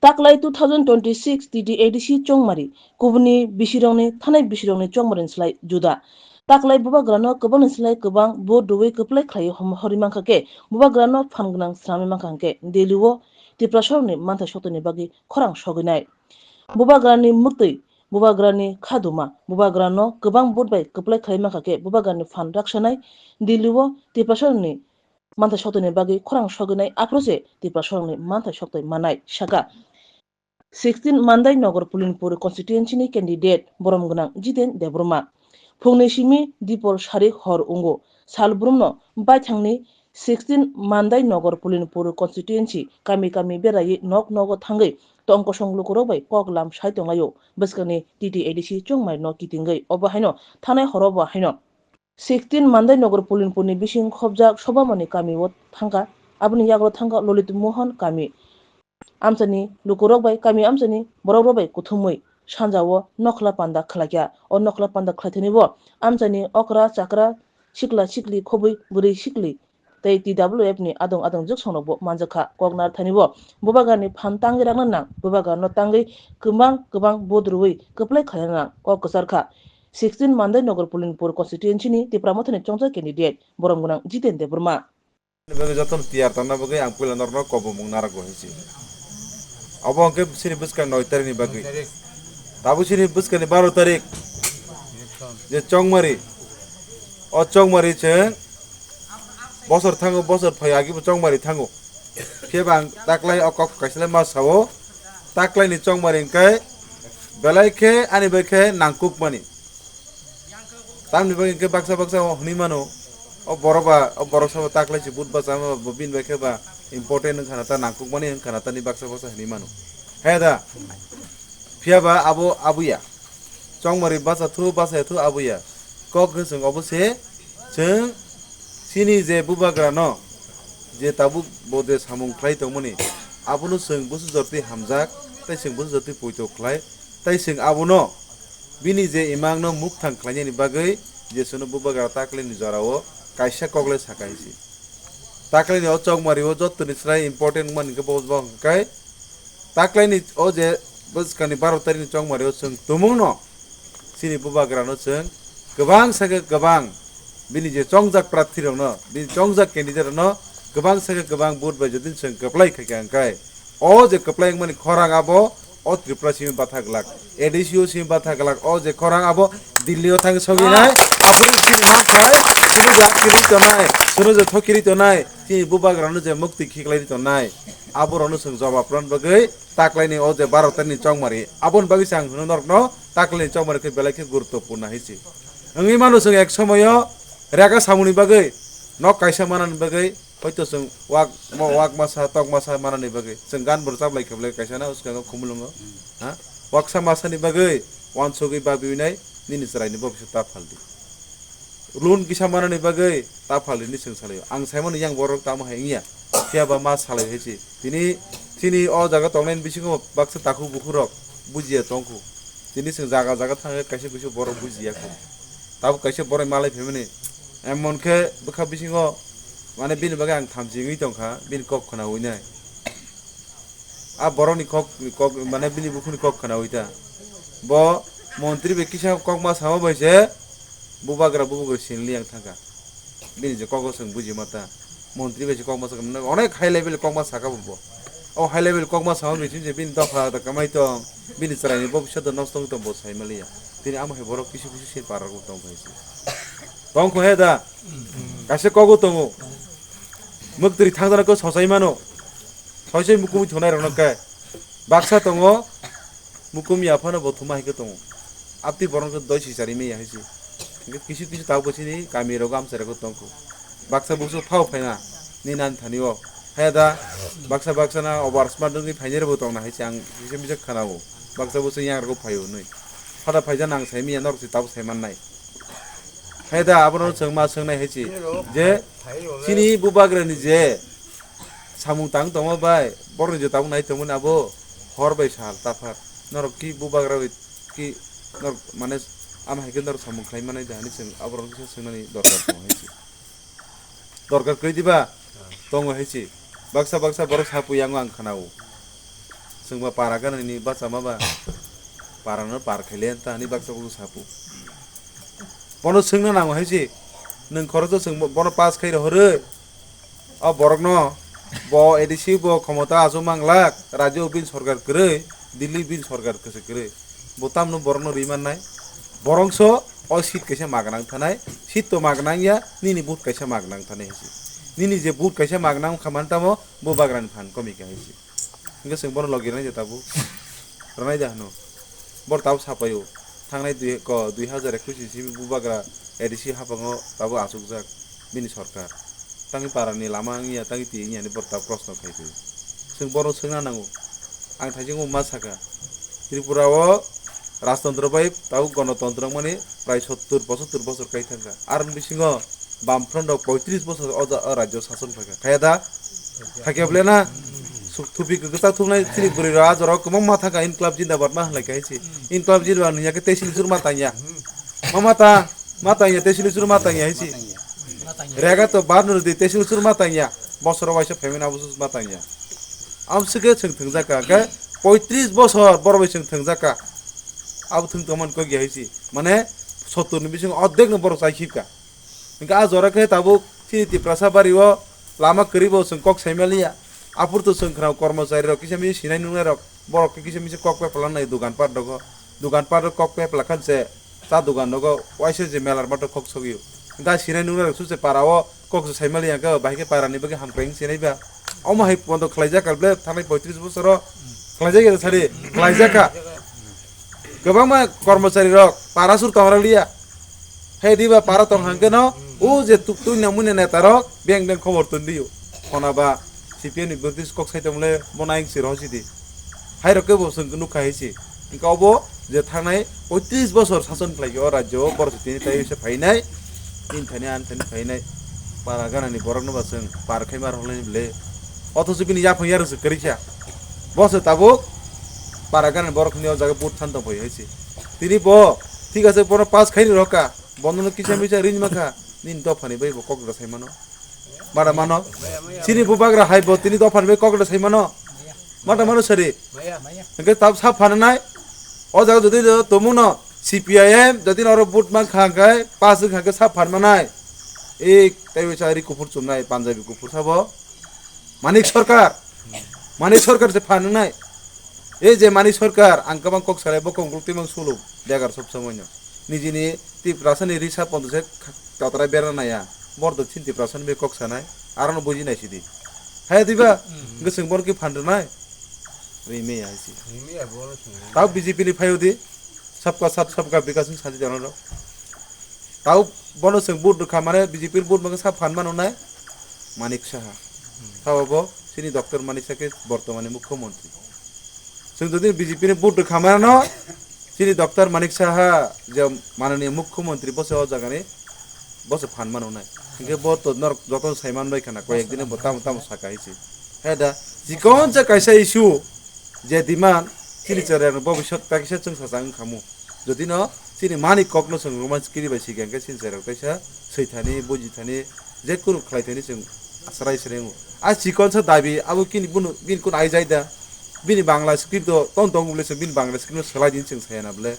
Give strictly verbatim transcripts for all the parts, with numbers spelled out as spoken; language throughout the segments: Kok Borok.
Taklai two thousand twenty-six T T A D C chongmari, kubuni bisirokni, thanai bisirokni chongmarini slai juda. Taklai bubagrano kwbangni slai kwbang vote rwui kwplai khlaiwi hom-, horwi mankha khe, bubagrano phan gwnang swnamwi mankha hwnkhe, Delhi-o Tiprasarokni manthai sotoni bagwi khorang sogwinai. Bubagrani mwktwi, bubagrani khaduma, bubagrano kwbang vote bai kwplai khlaiwi mankha khe, bubagrani phan raksanai, Delhi-o Tiprasarokni manthai sotoni bagwi khorang sogwinai, aphuru se Tiprasarokni manthai sotoi manai, sakha sixteen Mandai Nagar Pulinpur constituency ni candidate borom gwnang Jiten Debbarma. Phungni simi dipor sarik hor wngo, sal brumno baithangni sixteen Mandai Nagar Pulinpur constituency kami kami beraiwi nok nogo thangwi tong kosong lukurok bai kok lam sai tonglaio, bwskangni T T A D C chongmari no kitingwi obo haino thanai horo bo haino sixteen Mandai Nagar Pulinpurni bising khobjak Sobamoni kami o thangkha. Aboni yago thangkha Lolit Mohan kami. Amchani lukurok bai, kami amchani borokrok bai kuthumwi sanja o nokhla panda khlaikha. O nokhla panda khlaithani bo amchani okra chakra, sikla sikli khobwi bwrwi sikli tei T W F ni adong adong jwksongrok bo manjakha. Kok narthani bo bubagrani phan tangwi rwna nang, bubagrano tangwi kwbang kwbang vote rwui kwplai khlaina nang kok kwcharkha. Sixteen Mandai Nagar Pulinpur constituency ni Tipra Mothani chongjak candidate borom gwnang Jiten Debbarma. Bagwi jotono tiyar tongna bagwi ang puila norokno kobomung narwkgo hinsi. Obo hwnkhe chini bwskang noi tarikni bagwi. Tabuk chini bwskangni baro tarik je chongmari. O chongmari chwng bosor thango, bosor phai agibo chongmari thango. Phiya ba ang taklai o kok kaisa le ma sao. Taklaini chongmari hwnkhe belai khe ani bai khe nangkukmani. Tamni bagwi hwnkhe baksa baksa o hwnwi mano, o borok ba, o borok sabo taklai se but bacha ma bo bini bai khe ba important wngkha na ta, nangkukmani wngkha na ta ni baksa baksa hwnwi mano. He da, phiya ba abo abuya. Chongmari bacha thu, bacha thu abuya. Kok hwn chwng obo se, chwng chini je bubagra no, je tabuk bo je samung khlai tongmani, abono chwng busu jorti hamjak, tei chwng busu jorti poito khlai, tei chwng abono bini je imang no mukthang khlainani bagwi je chwngno bubagra taklini jorao kaisa kok le saka hinsi. Taklini o chongmari o jottoni chwrai important wngmani hwnkhe bo, bo hwnkhe taklaini o je bwskangni baro tarikni chongmari o chwng tumungno chini bubagrano chwng kwbang sakhe kwbang bini je chongjak prarthirokno, bini chongjak candidate rokno kwbang sakhe kwbang vote bai jodi chwng kwplai khaikha hwnkhe o je kwplai wngmani khorang abo o Tripura simi batha glak, A D C o simi batha glak, o je khorang abo Delhi o thang sogwi nai, aboni chini manthai, chini je atkiri tonai, chini je thokiri tonai, chini bubagrano je mukti khiklai tonai, aborokno chwng jawab rwna bagwi taklaini o je baro tarikni chongmari, aboni bagwi se ang hwno norokno taklaini chongmari khe belai khe guruttopurno hinsi. Wngwi mano chwng ek somoyo rega samungni bagwi, nok kaisa manani bagwi, hoito chwng wak, mo wak masa, tok masa manani bagwi chwng gan bwrwchap lai khe belai kaisa na swkango khumulwngo, ha? Waksa masani bagwi wansugwi babiwi nai nini chwraini bokisa ta phaldi. Loan kisa manani bagwi ta phaldi hinwi chwng salaio. Ang saimano yang borok tamo hai wngya. Phiya ba ma salai hai se. Tini, chini o jaga tongnai bisingo baksa takhuk bukhuk rok bujiya tongkhu. Tini chwng jaga jaga thangwi kaisa kuisu borok bujiya kho. Tabuk kaisa borok malai phaimani. Emon khe bwkha bisingo mane bini bagwi ang thamchi wngwi tongkha, bini kok khwnawi nai. A borokni kok, kok, mane bini bukhukni kok khwnawi ta. Bo montri bai kisa kok ma sama bai se bubagra bubagra sinli yang thangkha. Bini je kok chwng buji ma ta. Montri bai se kok ma sakha, mane onek high level kok ma sakha bo. O high level kok ma sama bai se bini dopha da kamai tong, bini chwraini bokisa da nosto wng tong bo sai maliya. Tini amo hai borok kisu kisu sin para rok tong phai se. Tong kho he da. Kaisa kogo tongo. Muktri thangdana ko sosai mano. Soisai mukumi thunai rokno khe. Baksa tongo. Mukumi aphano bo thuma hai khe tongo. Abti borok khe doi sisari meya hai se. Hingke kisu kisu tabuk bo sini kami rogo amchai rogo tongkho. Baksa busu phao phaina ni nan thani o. Haya da baksa baksa na over smart wngwi phainai rokbo tongna hai se ang kisa misa khana o. Baksa busu yang rogo phaio hinwi. Phada phaija nang sai miya norok se tabuk sai mannai. Hai da, abono chwng ma swngnai hai se, je chini bubagrani je samung tang tongma bai, borokni je tabuk nai tongmani abo hor bai sal taphar. Norok ki bubagra bai ki norok mane ama hai khe norok samung khlai manai da hinwi chwng aborok kisa swngnani dorkar tongo hai se. Dorkar kwrwi diba? Tongo hai se. Baksa baksa borok sapu yango ang khana o. Chwngba para ganani bachama ba, parano par khaile ta ani baksa bugo sapu. Bono swngna nango hai se, nwng khoroksa chwng bono pass khai rohorwi, o borokno bo A D C bo khomota achuk manglak, rajyo bini sorkar kwrwi, Delhi bini sorkar kwrwi. Bo tamno borokno ri mannai? Borokso o seat kaisa magnang thanai, seat to magnang ya, nini vote kaisa magnang thanai hai se. Nini je vote kaisa magnang kha man tamo, bo bagrani phan komi kha hai se. Hingke chwng bono logi rwnai je tabuk. Rwnai de hwno. Bor tabuk sapaio. Thangnai dui, ko, dui hazar ekush ni simi bubagra A D C haphango tabuk achukjak bini sorkar. Tangwi para ni lama wngya, tangwi twi wngya hinwi bor tabuk proshno khai khe. Chwng bono swngna nango. Ang thaising ma saka. Tripura o rajtontro bai tabuk gonotontro wngmani prai sottur, pochottur bosor kai thangkha. Aroni bisingo Bamfront rok poitris bosor o ja-, o rajyo sason khlaikha. Khaya da? Khakya bole na? Suk thupi kwchak thumnai chini bwrwi rok a jorao kwbangma thangkha, Inklab Jindabad ma hwnlai kha hai se. Inklab Jindabad hwnya khe Tehsil Chur ma tangya. Ma ma ta, ma tangya, Tehsil Chur ma tangya hai se. Rega to bad no di, Tehsil Chur ma tangya. Bosoro waisa phaimani abo ma tangya. Amswkhe chwng thwngjakha, khe poitris bosor borok bai chwng thwngjakha. Abo thwng tongmani kok ya hai se. Mane sottur ni bisingo ordek no borok chai khibkha. Hingke a jora khe tabuk chini Tiprasa bari o lama kwrwi bo chwng kok saimaliya. Aphuru to chwng khwnao kormochari rok kisa misa sinai nungnai rok, borok khe kisa misa kok pepla nai dugan pat rogo. Dugan pat rok kok pepla khan se cha dugan rogo waisa je melar mato kok sogio. Hingke a sinai nungnai rok suse para o kok se saimaliya hingke bahai khe para ni bagwi hamkrai wng sinai ba. Omo hai bondo khlaijak kha ble thangnai poitris bosoro khlaijak ya sari khlaijak kha. Kwbangma kormochari rok para sur tong rok liya. Hai diba para tong hang keno, o je tuk tui na muni neta rok beng beng khobor tun diyo. Khona ba C P M ni birdi kok sai tong le bo naing si rosi di. Hai rok kebo sung nuk khai si. Hingke obo je thangnai poitris bosor sason khlai o rajyo o borok tini tai se phainai. Tin thani an thani phainai. Para gana ni borok no ba sung par khai mar holai ni ble. Othoso bini yaphang yarwng se kwrwi kha. Bo se tabuk para gana ni borok ni o jaga but than tong phai hai se. Tini bo, thik ase, bono pass khai ni rokha, bono no kisa misa ring ma kha, nini dopha ni bai bo kok da sai mano. Mada mano. Chini bubagra hai bo tini dopha ni bai kok da sai mano. Mada mano sari. Hingke tab sa phana nai. O jaga jodi tomung no C P I M jodi no oro vote man kha hingke pass wng kha hingke sa phan manai. Ei tei bai sa ri kuphur chumnai, Punjabi kuphur sabo. Manik Sarkar, Manik Sarkar se phan wngnai. Ei je Manik Sarkar, ang kwbang kok salai, bo kok guluk twi mang sulu, begar sob somoi no. Nijini Tiprasa ni risa pondo se totrai berna naya. Bor do chin Tiprasa ni kok sanai, aro no buji nai sidi. Hai diba, goseng bor ki phan rwnai. Ri me ya si. Tao B J P ni phayo di, sabka sath, sabka bikas ni sadi jana rok. Tao bono chwng vote rwkha mane B J P ni vote mangsa phan mano nai Manik Saha. Tao bo chini Doctor Manik Saha khe bortomani mukhyamantri. Chwng jodi B J P ni vote rwkha mano chini Doctor Manik Saha je mananiya mukhyamantri bo se o jaga ni bo se phan mano nai. Hinkhe bo to norok joto sai man bai khana koi ek din bo tamo tamo saka hai se. He da chikon se kaisa issue je demand chini chwrai rok bo bisok ta kisa chwng sacha wng khamu. Jodi no chini mani kok no chwng roman skiri bai sikha hwnkhe chini chwrai rok kaisa swi thani, buji thani, je kunu khlai thani chwng asrai sreng o. A chikon sa dabi abo kini bunu bini kun ai jai da. Bini Bangla script do ton tong bole chwng bini Bangla script no swlai din chwng saya na bole.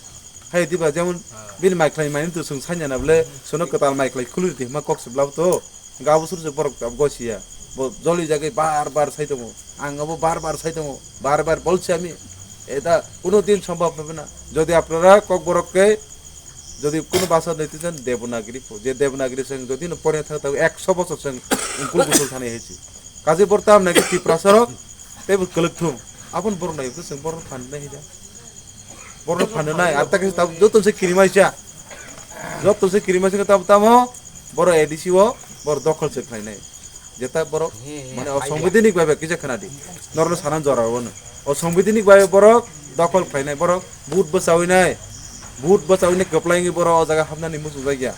Hai diba jemon bini mai khlai mani to chwng sanya na bole sono kwtal mai khlai khulur di hima kok se blab to. Hingke abo suru se borok abo gosiya. Bo joli jagwi bar bar sai tongo. Ang abo bar bar sai tongo. Bar bar bolchi ami. Eta kuno din sombhob hobe na. Jodi apnara kokborok ke jodi kuno bhasha nai twisan Devanagiri pho. Je Devanagiri seng jodi no pore thang thang ekso bochor seng ungkul gusul thani hesi. Kaje borta amna ke Tiprasa rok tei bo kwlwk thung. Abon borok nai seng borok phan nai hija. Borok phan nai ar ta ke joto se kirimaisa. Joto se kirimaisa ke tamo tamo borok A D C o borok dokhol se khlainai. Jeta borok mane o songbidinik bai bai kisa khwnadi. Norno sanan jora wano. O songbidinik bai borok dokhol khlainai borok but bwchawinai. But bwchawinai kwplaingi borok o jaga hapnani muchungjakya.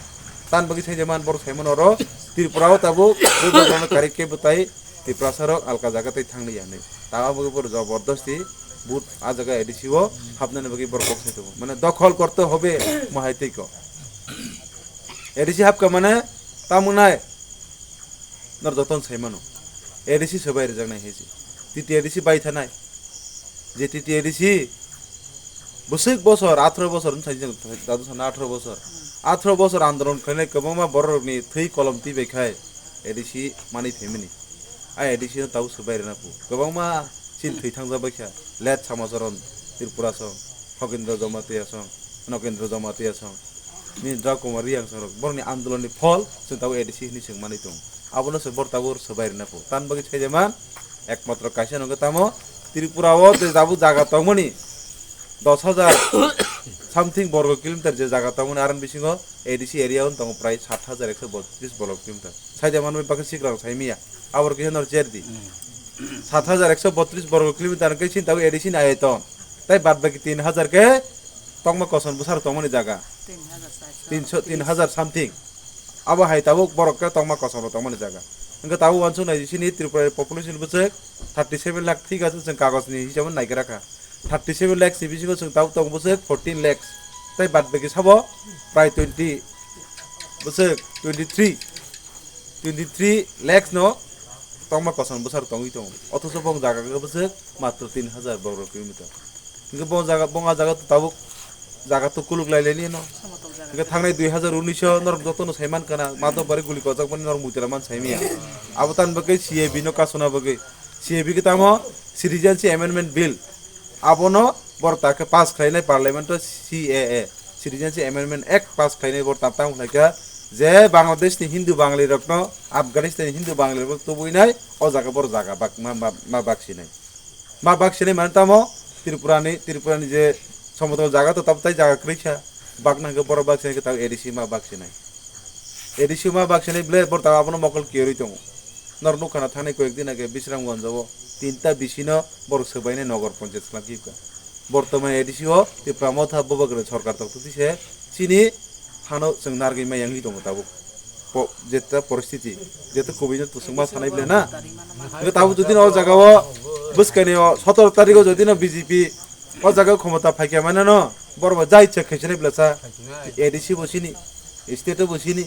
Tan bagwi sai jaman borok saimano oro Tripura o tabuk but bwchawinai kari kebo tai Tiprasa rok alka jaga tai thangli ya hinwi. Tamo bagwi borok jobordosti but a jaga A D C o hapnani bagwi borok kok sai tongo. Mane dokhol korte hobe mohai tei ko. A D C hapka mane tamo nai. Nor joton sai mano. A D C se bai rijak nai hai se. T T A D C bai thanai. J T T A D C bwswk bosor, atharo bosor wng thai jang dadu sana atharo bosor. Atharo bosor andolon khlainai kwbangma bororokni thwi kolom twi bai khai A D C manwi phaimani. A A D C no tabuk swbai rwna phu. Kwbangma chini thwi thangjak bai kha. Let Samacharan Tripura song, Khogindra Jamatia song, Nokendra Jamatia song, Nindra Kumar Riang song rok. Borokni andolonni phol chwng tabuk A D C hinwi swng manwi tongo. Abono se bor tabuk swbai rwna phu. Tan bagwi sai de man, ekmatro kaisa nokhe tamo Tripura o je tabuk jaga tongmani dos hajar something borgo kilometer je jaga tongmani, aron bisingo A D C area o tongo prai sat hajar ekso botris borgo kilometer. Saida manwi bakhe sikrang saimiya. Abor kisa nor cherdi. Sat hajar ekso botris borgo kilometer khe sin tabuk A D C ni ayoton. Tai bad baki tin hajar khe tongma koson bwsar tongmani jaga. Tin hajar something. Abo hai tabuk borok khe tongma koson bo tongmani jaga. Hwnkhe tabuk uansuk nai sini Tripura population bwswk thirty seven lakh thik aswk chwng kagoj ni hisabo naigra kha. Thirty seven lakhs ni bisingo chwng tabuk tongo bwswk fourteen lakhs. Tai bad baki sabo prai twenty bwswk twenty three, twenty three lakhs no tongma koson bwsar tongwi tongo. Othocho bong jaga khe bwswk matro tin hajar borok kilometer. Hwnkhe bong jaga, bong a jaga to tabuk jaga to kuluk lai lai no. Hwnkhe thangnai dui hajar unis o norok joto no sai man kana, Madhobari guli kojak mani norok muitera man sai miya. Abo tan bagwi C A B no kasona bagwi. C A B khe tamo Citizenship Amendment Bill. Abono bor ta khe pass khlainai parliament o C A A, Citizenship Amendment Act pass khlainai bor ta tamo khlai kha je Bangladesh ni Hindu Bangali rokno, Afghanistan ni Hindu Bangali rokno tubui nai o jaga bor jaga bak ma, ma, ma bak sinai. Ma bak sinai mane tamo Tripura ni, Tripura ni je somotol jaga to tamo tai jaga kwrwi kha. Bak nang khe borok bak sinai khe tamo A D C ma bak sinai. A D C ma bak sinai ble bor ta abono mokol kiyorwi tongo. Nor nukha na thani koyek din age Bisramganj o tinta bisino borok swbainai nogor ponchayat khwlangkha. Bortoman A D C o Tipra Motha Bubagra sorkar tokto tise chini hano chwng nargwi maya wngwi tongo tabuk. Po-, jeta poristiti, jeta kubui no tusungma sanai ble na. Hwnkhe tabuk jodi no o jaga o bwskani o sotoro tarikh o jodi no B J P o jaga o khomota phaikha mane no borok bo jai chek khaisani blasa. A D C bo sini, state o bo sini,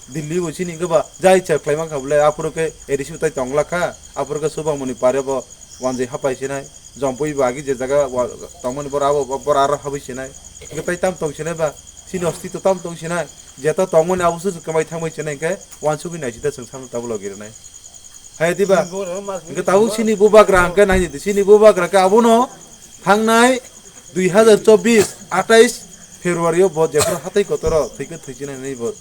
Delhi bo sini, hwnkhe ba jai chek khlai mankha bole aphuru khe A D C bo tai tongla kha, aphuru khe Subang Moni pare bo wanjwi hapai sinai, Jompui bo agi je jaga wa-, tongmani bor abo, bor aro habwi sinai, hwnkhe tai tam tong sinai ba, sini ostito tam tong sinai, jeta tongmani abo se kwmai thangbai sinai hwnkhe wansugwi naisida chwng samno tabuk logi rwnai. Hai diba? Hwnkhe tabuk sini bubagra hwnkhe naidi, sini bubagra khe abono thangnai dui hajar chobbish atais February o bo jephru hatai kotoro thwikhe thwisinai hinwi bo,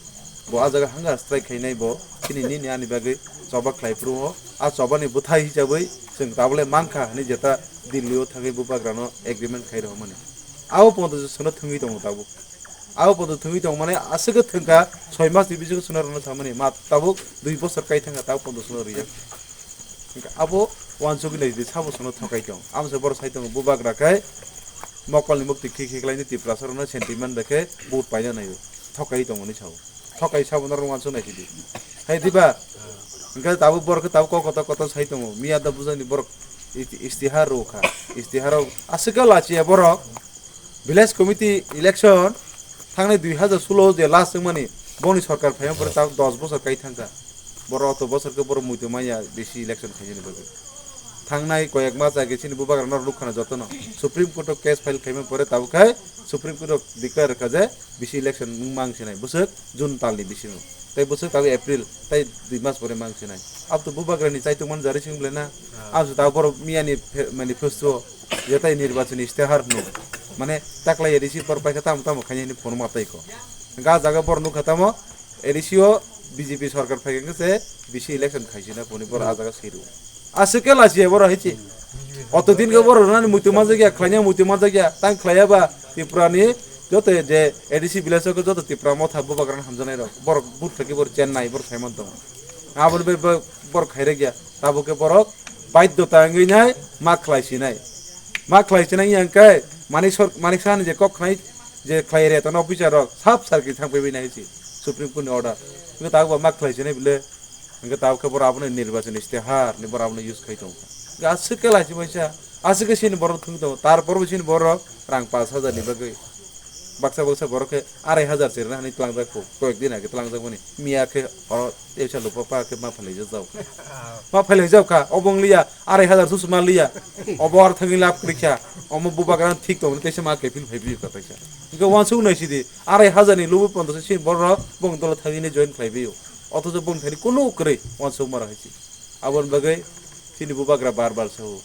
bo a jaga hunger strike khainai bo, chini nini ani bagwi choba khlai phuru o, a chobani bwthai hisabwi chwng tabule mankha hinwi jeta Delhi o thangwi bubagrano agreement khai rwmani. Abo pondo chwngno thwngwi tongo tabuk. Abo pondo thwngwi tongmani aswk thwngkha soi mas ni bisingo chwngno rwna samani ma tabuk dui bosor kai thangkha tabuk pondo chwngno rijak. Hwnkhe abo wansugwi naidi sabo chwngno thokai tong. Amo se borok sai tongo bubagra khai mokolni mukti khi khi khlaini Tiprasa rokno sentiment bai khe vote paina naio. Thokai tongmani sao. Thokai sabo norok wansuk naisidi. Hai diba? Hwnkhe tabuk borok khe tabuk kok kotor kotor sai tongo. Miya da bujani borok isti-, istihar rw kha. Istihar rw aswk khe lachiya borok. Village committee election thangnai dui hajar sulo je last wngmani boni sorkar phaiyang pore tab dos bosor kai thangkha. Boro oto bosor khe boro muitu manya bisi election khainani bagwi. Thangnai koyek mas age chini bubagra norok nukha na jotono. Supreme Court o case file khaimani pore tabuk khai Supreme Court o declare kha je bisi election wng mang sinai bwswk June talni bisingo. Tai bwswk tabuk April tai dui mas pore mang sinai. Abto bubagrani chaitung man jari sing bwlai na. Abso tabuk borok miyani phe-, manifesto jetai nirbachoni istihar hwno. Mane taklai A D C borok paikha tamo tamo khaini hwnwi phone ma tei ko. Ga jaga borok nukha tamo A D C o B J P sorkar phaikha khe se bisi election khaisina phone borok a jaga swiru. Aswk khe lachiya borok hai chi. Oto din khe borok rwnani muitu manjakya, khlaina muitu manjakya, tang khlaiya ba Tripura ni joto je A D C village o khe joto Tipra Motha bubagrano hamjaknai rok. Borok but khe borok Chennai borok saiman tongo. Aboni bai bo-, borok khairekya. Tabuk khe borok baiddota wngwi nai ma khlai sinai. Ma khlai sinai yang khe Manik Sor-, Manik Saha ni je kok khnai je khlai re tono officer rok sab sar ki thang paibai nai si Supreme Court ni order. Hwnkhe tabuk bo ma khlai sinai bile. Hwnkhe tabuk khe borok abono nirbachon istihar ni borok abono use khai tongo. Hwnkhe aswk khe lachi maisa, aswk khe sini borok thwng tongo, tar porbo sini borok rang pash hajar ni bagwi. Baksa baksa borok khe arai hazar se rwna hani tlangjak kho, koyek din age tlangjak mani. Miya khe oro tebsa lupa pa khe ma phalai jak jao. Ma phalai jak kha, obo wng liya, arai hazar susu ma liya. Obo ar thangwi lab kwrwi kha, omo bubagra thik tongmani teisa ma kefil phai biyo ka taisa. Hingke wansuk nai sidi, arai hazar ni lubu pondo se sin borok bong dolo thangwi ni join khlai biyo. Othocho bong thani kunu kwrwi wansuk mara hai si. Aboni bagwi chini bubagra bar bar sao.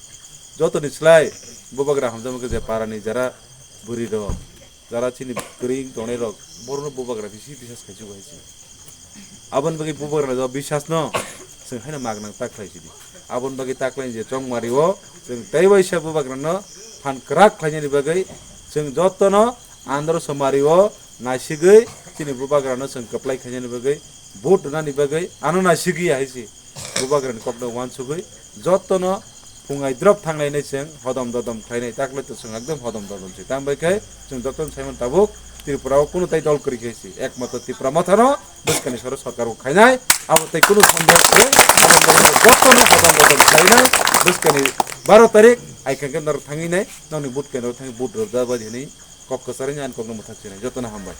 Jotoni slai bubagra hamjakma khe je parani jara bwrwi rok, jara chini kwrwi tongnai rok, borokno bubagra bisi bisas khai chugo hai se. Aboni bagwi bubagra jo bisas no chwng haino magnang ta khlai sidi. Aboni bagwi ta khlai je chongmari o chwng tei waisa bubagra no phan kwrak khlainani bagwi chwng jotono andro somari o naisigwi chini bubagra no chwng kwplai khainani bagwi vote rwnani bagwi ano naisigwi hai se. Bubagrani kokno wansugwi jotono phungai drop thanglainai chwng hodom dodom khlainai, takle to chwng ekdom hodom dodom se. Tang bai khe chwng jotono saimon tabuk Tripura o kunu tai dol kwrwi khe se. Ekmatro Tripura Mothano bwskani soro sarkar o khainai, abo tai kunu sandeh se, abo jotono hodom dodom khlainai, bwskani baro tarik ai khe norok thangwi nai, nokni vote kendro thangwi vote rwda bai hinwi kok kwcharwi nai, ani kokno mwthak sinai. Jotono hambai.